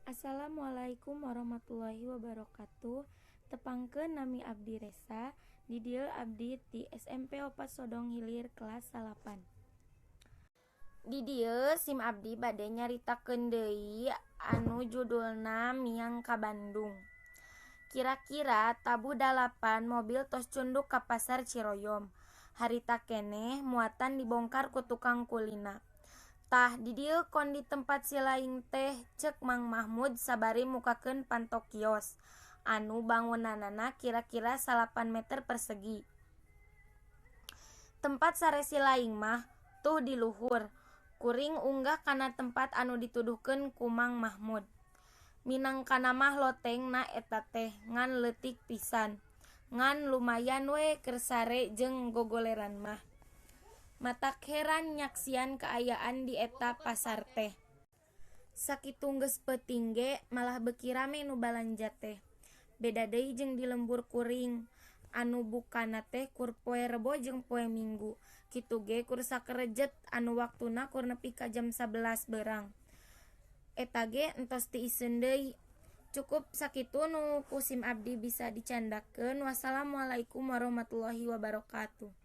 Assalamualaikum warahmatullahi wabarakatuh. Tepangkeun, nami abdi Resa. Di dieu abdi ti SMP 4 Sodong Hilir kelas 9. Di dieu sim abdi bade nyaritakeun deui anu judulna Miang ka Bandung. Kira-kira tabuh 8 mobil tos cunduk ka Pasar Ciroyom. Harita keneh muatan dibongkar ku tukang kulina. "Tah, di dieu kondi tempat silaing teh," cek Mang Mahmud sabari mukakeun panto kios anu bangunanana kira-kira 9 meter persegi. "Tempat sare silaing mah tuh di luhur." Kuring unggah kana tempat anu dituduhkeun ku Mang Mahmud. Minangkana mah lotengna eta teh ngan leutik pisan, ngan lumayan we keur sare jeung gogoleran mah. Matak heran nyaksian kaayaan di eta pasar teh. Sakitu geus peuting ge malah beuki rame nu balanja teh. Beda deui jeung di lembur kuring anu bukana teh kur poe Rebo jeung poe Minggu, kitu ge kur sakerejet anu waktuna kur nepi ka jam 11 beurang. Eta ge entos tiiseun deui. Cukup sakitu nu ku sim abdi bisa dicandakkeun. Wassalamualaikum warahmatullahi wabarakatuh.